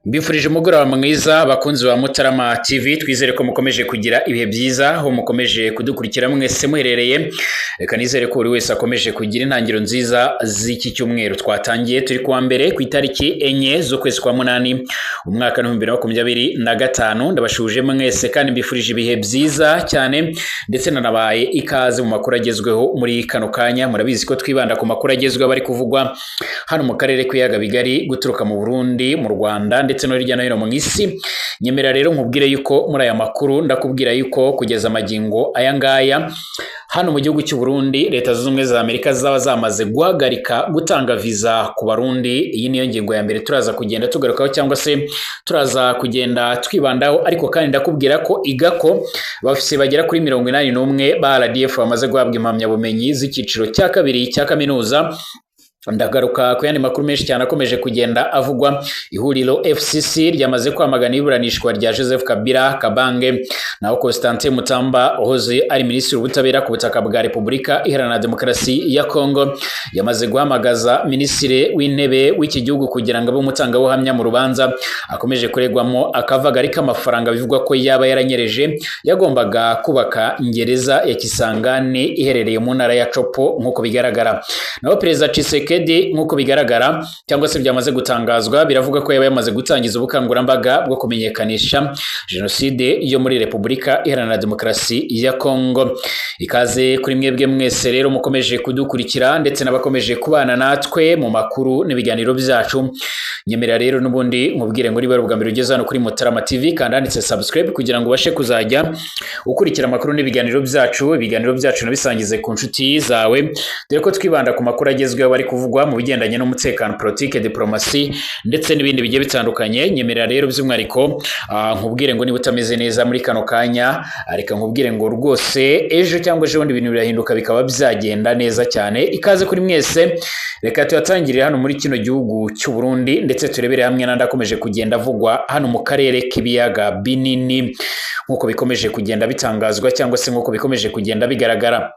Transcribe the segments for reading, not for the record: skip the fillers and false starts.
Mbifurije umugoroba mwiza bakunzi ba Mutarama TV, twizere ko mukomeje kugira ibihe byiza aho mukomeje kudukurikira mwese muherereye. Reka nizere ko buri wese akomeje kugira intangiriro nziza z'iki cyumweru twatangiye turi kuwa mbere ku itariki 4 z'ukwezi kwa 8 umwaka 2025. Ndabashuje mwese kandi mbifurije ibihe byiza cyane, ndetse nanabaye ikaze mu makuru agezweho muri kano kanya. Murabizi ko twibanda ku makuru agezweho bari kuvugwa hano mu karere k'ibiyaga bigari, guturuka mu Burundi, mu Rwanda ndetse no hirya no hino mu isi. Nyemera rero nkubwire yuko muri aya makuru ndakubwira yuko kugeza amagingo aya ngaya hano mu gihugu cy'u Burundi, Leta Zunze Ubumwe za Amerika zaba zamaze guhagarika gutanga viza ku Barundi. Iyi niyo ngingo ya mbere turaza kugenda tugarukaho cyangwa se turaza kugenda twibandaho, ariko kandi ndakubwira ko igako bafise bagera kuri 81 ba RDF bamaze guhabwa impamyabumenyi z'icyiciro cya kabiri cya kaminuza. Ndagaruka ku yandi makuru menshi cyane akomeje kugenda avugwa. Ihuriro FCC ryamaze kwamagana iburanishwa rya Joseph Kabila Kabange. Naho Constantin Mutamba wahoze ari minisitiri w'ubutabera ku butaka bwa Repubulika Iharanira Demokarasi ya Kongo yamaze guhamagaza minisitiri w'intebe w'iki gihugu kugira ngo abe umutangabuhamya mu rubanza akomeje kuregwamo akavagari k'amafaranga bivugwa ko yaba yaranyereje yagombaga kubaka gereza ya Kisangani iherereye mu ntara ya Chopo nk'uko bigaragara. Naho Perezida Tshisekedi nk'uko bigaragara cyangwa se byamaze gutangazwa, biravuga ko yaba yamaze gutangiza ubukangurambaga bwo kumenyekanisha jenoside yo muri Repubulika Iharanira Demokarasi ya Kongo. Ikaze kuri mwebwe mwese rero mukomeje kudukurikira ndetse n'abakomeje kubana natwe mu makuru n'ibiganiro byacu. Nyemera rero n'ubundi nkubwire ngo niba ubwa mbere ugeze hano kuri Mutarama TV, kandi handitse subscribe kugira ngo ubashe kuzajya ukurikira amakuru n'ibiganiro byacu. Ibiganiro byacu nabisangize ku nshuti zawe, dore ko twibanda ku makuru agezweho bari kuvugwa mu bigendanye n'umutekano, politike, diplomasi ndetse n'ibindi bigiye bitandukanye. Nyemerera rero by'umwihariko nkubwire ngo niba utameze neza muri kano kanya, reka nkubwire ngo rwose ejo cyangwa ejo bundi ibintu birahinduka bikaba byagenda neza cyane. Ikaze kuri mwese, reka tuyatangirire hano muri kino gihugu cy'u Burundi ndetse turebere hamwe n'andi akomeje kugenda avugwa hano mu karere k'ibiyaga binini nk'uko bikomeje kugenda bitangazwa cyangwa se nk'uko bikomeje kugenda bigaragara.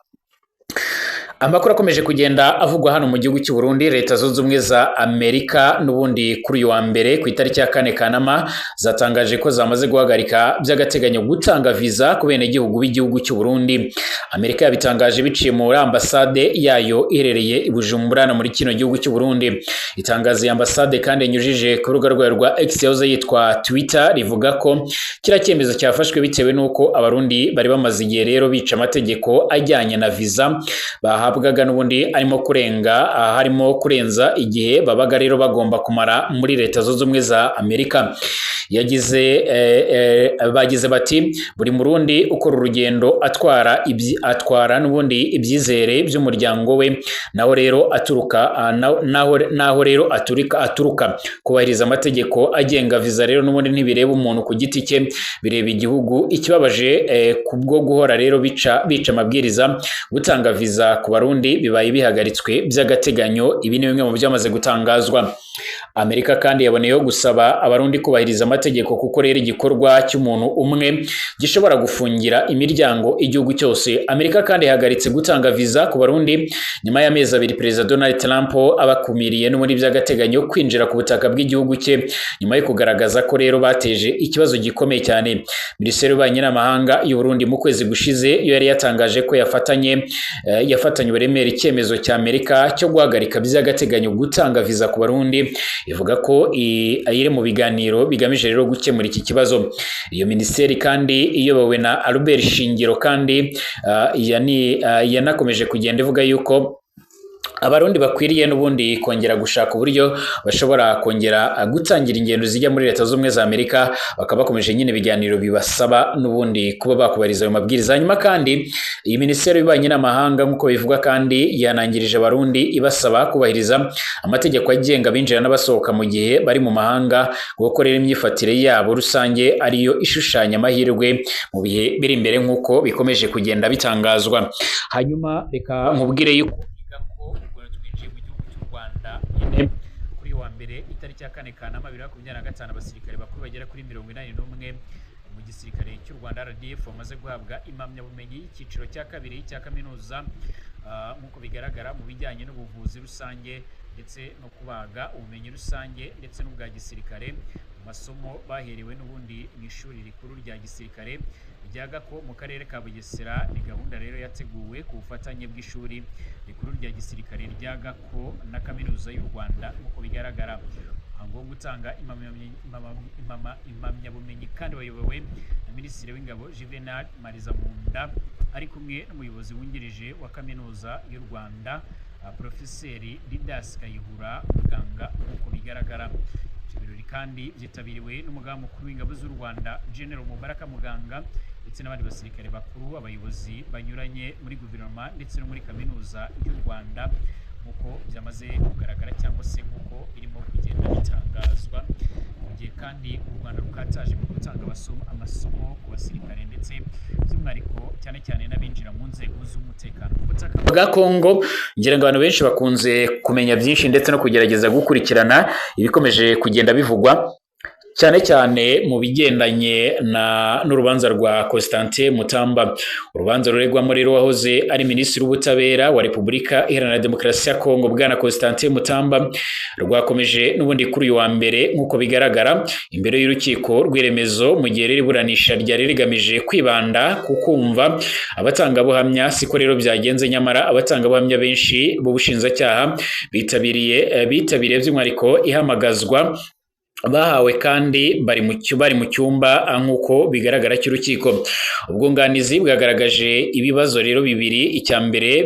Amakuru akomeje kugenda avugwa hano mu gihugu cy'u Burundi, Leta Zunze Ubumwe za Amerika n'ubundi kuri uyu wa mbere ku itariki ya 4 Kanama zatangaje ko zamaze guhagarika by'agateganyo gutanga viza ku benegihugu b'igihugu cy'u Burundi. Amerika yabitangaje biciye muri ambasade yayo iherereye i Bujumbura no muri kino gihugu cy'u Burundi. Itangazo ya ambasade kandi yanyujije ku rubuga rwayo rwa X yahoze yitwa Twitter rivuga ko kiriya cyemezo cyafashwe bitewe n'uko Abarundi bari bamaze igihe rero bica amategeko ajyanye na viza bahabwaga n'ubundi arimo kurenga, harimo kurenza igihe babaga rero bagomba kumara muri Leta Zunze Ubumwe za Amerika. Yagize bagize bati buri Murundi ukora urugendo atwara n'ubundi ibyizere by'umuryango we, naho rero aturuka naho rero aturuka kubahiriza amategeko agenga viza rero n'ubundi ntibireba umuntu ku giti cye, bireba igihugu. Ikibabaje kubwo guhora rero bica amabwiriza, gutanga viza ku Barundi bibaye bihagaritswe by'agateganyo. Ibi ni bimwe mu byamaze gutangazwa. Amerika kandi yaboneyeho gusaba Abarundi kubahiriza amategeko kuko rero igikorwa cy'umuntu umwe gishobora gufungira imiryango igihugu cyose. Amerika kandi yahagaritse gutanga viza ku Barundi nyuma y'amezi 2 Perezida Donald Trump abakumiriye n'ubundi by'agateganyo kwinjira ku butaka bw'igihugu cye nyuma yo kugaragaza ko rero bateje ikibazo gikomeye cyane. Minisiteri y'Ububanyi n'Amahanga y'u Burundi mu kwezi gushize yo yari yatangaje ko yafatanye uburemere icyemezo cya Amerika cyo guhagarika by'agateganyo gutanga viza ku Barundi, ivuga ko iri mu biganiro bigamije rero gukemura iki kibazo. Iyo minisiteri kandi iyobowe na Albert Shingiro kandi yanakomeje kugenda ivuga yuko Abarundi bakwiriye n'ubundi kongera gushaka uburyo bashobora kongera gutangira ingendo zijya muri Leta Zunze Ubumwe za Amerika, bakaba bakomeje nyine ibiganiro bibasaba n'ubundi kuba bakubariza ayo mabwiriza. Hanyuma kandi iyi minisiteri y'ububanyi n'amahanga nk'uko bivugwa kandi yanangirije Abarundi ibasaba kubahiriza amategeko agenga abinjira n'abasohoka mu gihe bari mu mahanga, gukorera imyifatire yabo rusange ariyo ishushanya amahirwe mu bihe biri imbere nk'uko bikomeje kugenda bitangazwa. Hanyuma reka nkubwire yuko kuri wa mbere itariki ya 4 Kanama 2025 abasirikare bakuru bagera kuri 81 mu gisirikare cy'u Rwanda RDF bamaze guhabwa impamyabumenyi y'icyiciro cya kabiri cya kaminuza nk'uko bigaragara mu bijyanye n'ubuvuzi rusange ndetse no kubaga, ubumenyi rusange ndetse n'ubwa gisirikare, mu masomo baherewe n'ubundi mu ishuri rikuru rya gisirikare rya Gako mu karere ka Bugesera. Ni gahunda rero yateguwe ku bufatanye bw'ishuri rikuru rya gisirikare rya Gako na Kaminuza y'u Rwanda. Nk'uko bigaragara, umuhango wo gutanga impamyabumenyi kandi wayobowe na Minisitiri w'Ingabo Juvenal Marizamunda, ari kumwe n'umuyobozi wungirije wa Kaminuza y'u Rwanda, Profeseri Didas Kayihura Muganga. Nk'uko bigaragara, ibyo birori kandi byitabiriwe n'Umugaba Mukuru w'Ingabo z'u Rwanda, General Mubaraka Muganga, ndetse n'abandi basirikare bakuru, abayobozi banyuranye muri guverinoma ndetse no muri Kaminuza y'u Rwanda, nk'uko byamaze kugaragara cyangwa se nk'uko birimo kugenda bitangazwa. Mu gihe kandi u Rwanda rukataje mu gutanga amasomo ku basirikare, ndetse by'umwihariko cyane cyane n'abinjira mu nzego z'umutekano ku butaka bwa Kongo, ngira ngo abantu benshi bakunze kumenya byinshi ndetse no kugerageza gukurikirana ibikomeje kugenda bivugwa, cyane cyane mu bigendanye na n'urubanza rwa Constantin Mutamba. Urubanza ruregwamo rero wahoze ari Minisitiri w'Ubutabera wa Repubulika Iharanira Demokarasi ya Kongo, Bwana Constantin Mutamba, rwakomeje n'ubundi kuri uyu wa mbere, nk'uko bigaragara, imbere y'urukiko rw'iremezo. Mu gihe rero iburanisha ryari rigamije kwibanda ku kumva abatangabuhamya, siko rero byagenze. Nyamara abatangabuhamya benshi b'ubushinjacyaha bitabiriye by'umwihariko ihamagazwa bahawe, kandi bari mu cyumba, nk'uko bigaragara, cy'urukiko. Ubwunganizi bwagaragaje ibibazo rero bibiri. Icya mbere,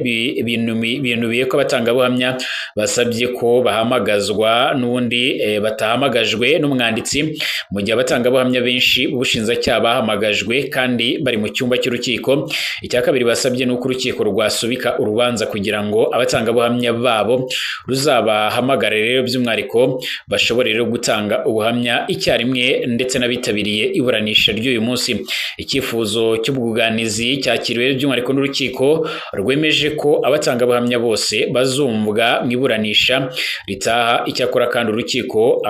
binubiye ko abatangabuhamya basabye ko bahamagazwa n'ubundi batahamagajwe n'umwanditsi, mu gihe abatangabuhamya benshi b'ubushinjacyaha bahamagajwe kandi bari mu cyumba cy'urukiko. Icya kabiri basabye ni uko urukiko rwasubika urubanza kugira ngo abatangabuhamya babo ruzabahamagare rero by'umwihariko, bashobore rero gutanga ubuhamya icyarimwe ndetse n'abitabiriye iburanisha ry'uyu munsi. Icyifuzo cy'ubwunganizi cyakiriwe by'umwihariko n'urukiko, rwemeje ko abatangabuhamya bose bazumvwa mu iburanisha ritaha. Icyakora kandi urukiko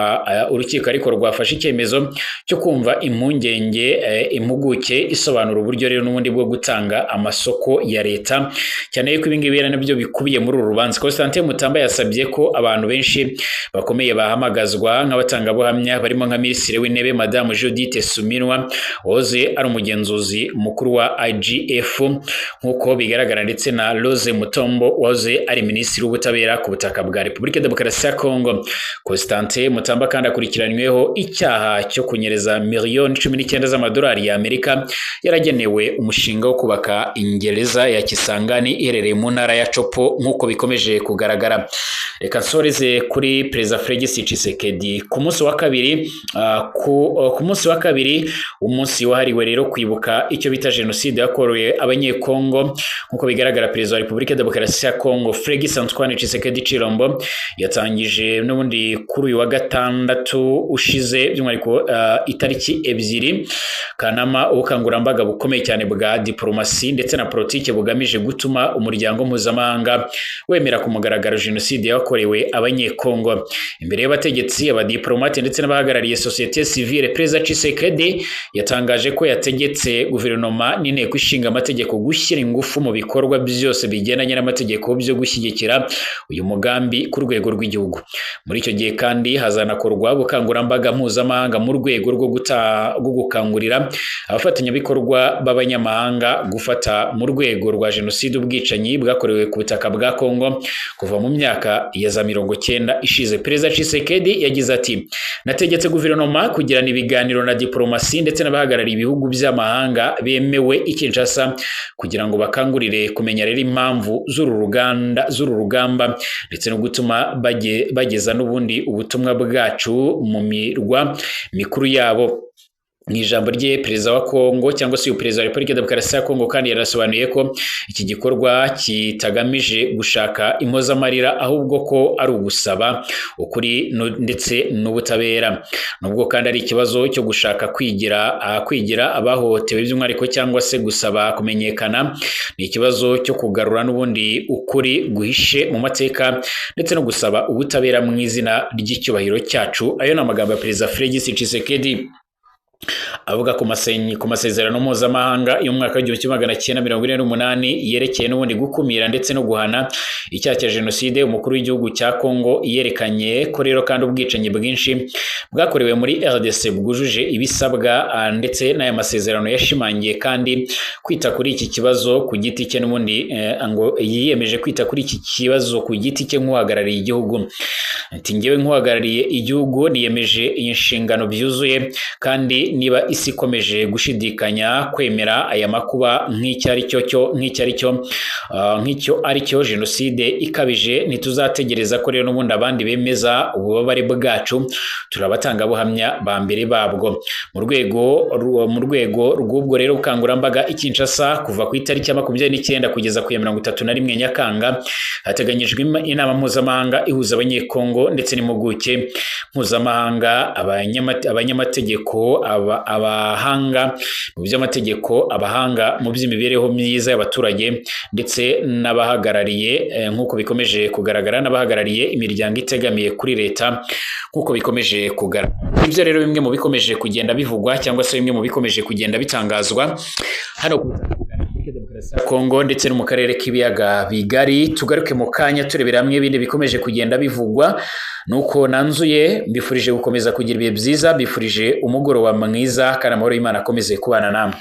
ariko rwafashe icyemezo cyo kumva impungenge impuguke isobanura uburyo rero n'ubundi bwo gutanga amasoko ya leta, cyane yuko ibi ngibi nabyo bikubiye muri uru rubanza. Constantin Mutamba yasabye ko abantu benshi bakomeye bahamagazwa nk'abatangabuhamya, barimo nka Minisitiri w'Intebe Madamu Judith Suminwa, wahoze ari umugenzuzi mukuru wa IGF, nk'uko bigaragara, ndetse na Rose Mutombo, wahoze ari Minisitiri w'Ubutabera ku butaka bwa Repubulika Demokarasi ya Kongo. Constantin Mutamba kandi akurikiranyweho icyaha cyo kunyereza miliyoni 19 z'amadolari y'Amerika yaragenewe umushinga wo kubaka ingereza ya Kisangani iherereye mu ntara ya Tshopo, nk'uko bikomeje kugaragara. Reka nsoreze kuri Perezida Felix Tshisekedi. Ku munsi wa kabiri, umunsi wahariwe rero kwibuka icyo bita jenoside yakorewe Abanyekongo, nk'uko bigaragara, Perezida wa Repubulika Demokarasi ya Kongo Felix Antoine Tshisekedi Tshilombo yatangije n'ubundi kuri uyu wa gatandatu ushize, by'umwihariko itariki 2 Kanama, ubukangurambaga bukomeye cyane bwa diplomasi ndetse na politike bugamije gutuma umuryango mpuzamahanga wemera ku mugaragaro jenoside yakorewe Abanyekongo. Imbere y'abategetsi, abadiplomate ndetse n'abahagarariye sosiyete sivile, Perezida Tshisekedi yatangaje ko yategetse guverinoma n'inteko ishinga amategeko gushyira ingufu mu bikorwa byose bigendanye n'amategeko byo gushyigikira uyu mugambi ku rwego rw'igihugu. Muri icyo gihe kandi hazanakorwa ubukangurambaga mpuzamahanga mu rwego rwo gukangurira abafatanyabikorwa b'abanyamahanga gufata mu rwego rwa jenoside ubwicanyi bwakorewe ku butaka bwa Kongo kuva mu myaka ya za 90 ishize. Perezida Tshisekedi yagize ati: "Nategetse guverinoma kugirana ibiganiro na diplomasi ndetse n'abahagarariye ibihugu by'amahanga bemewe i Kinshasa, kugira ngo bakangurire kumenya rero impamvu z'uru rugamba, ndetse no gutuma bageza n'ubundi ubutumwa bwacu mu mirwa mikuru yabo." Mu ijambo rye, Perezida wa Kongo, cyangwa se uyu Perezida wa Repubulika Demokarasi ya Kongo, kandi yarasobanuye ko iki gikorwa kitagamije gushaka impozamarira, ahubwo ko ari ugusaba ukuri ndetse n'ubutabera. Nubwo kandi ari ikibazo cyo gushaka kwigira abahohotewe by'umwihariko cyangwa se gusaba kumenyekana, ni ikibazo cyo kugarura n'ubundi ukuri guhishe mu mateka ndetse no gusaba ubutabera mu izina ry'icyubahiro cyacu. Ayo ni amagambo ya Perezida Felix Tshisekedi. Avuga ku masezerano mpuzamahanga y'umwaka w'1948 yerekeye n'ubundi gukumira ndetse no guhana icyaha cya jenoside, umukuru w'igihugu cya Kongo yerekanye ko rero kandi ubwicanyi bwinshi bwakorewe muri RDC bwujuje ibisabwa, ndetse n'aya masezerano yashimangiye kandi kwita kuri iki kibazo ku giti cye. N'ubundi ngo yiyemeje kwita kuri iki kibazo ku giti cye nk'uhagarariye igihugu. Ati: "Njyewe nk'uhagarariye igihugu niyemeje iyi nshingano byuzuye, kandi niba isi ikomeje gushidikanya kwemera aya makuba nk'icyo ari cyo cyo nk'icyo ari cyo nk'icyo ari cyo jenoside ikabije, ntituzategereza ko rero n'ubundi abandi bemeza ububabare bwacu, turi abatangabuhamya ba mbere babwo." Mu rwego rw'ubwo rero bukangurambaga, i Kinshasa kuva ku itariki ya 29 kugeza ku ya 31 Nyakanga hateganyijwe inama mpuzamahanga ihuza Abanyekongo ndetse n'impuguke mpuzamahanga, abanyamategeko, abahanga mu by'amategeko, abahanga mu by'imibereho myiza y'abaturage, ndetse n'abahagarariye nk'uko bikomeje kugaragara, n'abahagarariye imiryango itegamiye kuri leta nk'uko bikomeje kugaragara. Ibyo rero bimwe mu bikomeje kugenda bivugwa cyangwa se bimwe mu bikomeje kugenda bitangazwa hano ku butaka bwa Repubulika Demokarasi ya Kongo ndetse no mu karere k'Ibiyaga Bigari. Tugaruke mu kanya turebera hamwe ibindi bikomeje kugenda bivugwa. Nuko nanzuye, mbifurije gukomeza kugira ibihe byiza, mbifurije umugoroba mwiza, kandi amahoro y'Imana akomeze kubana namwe.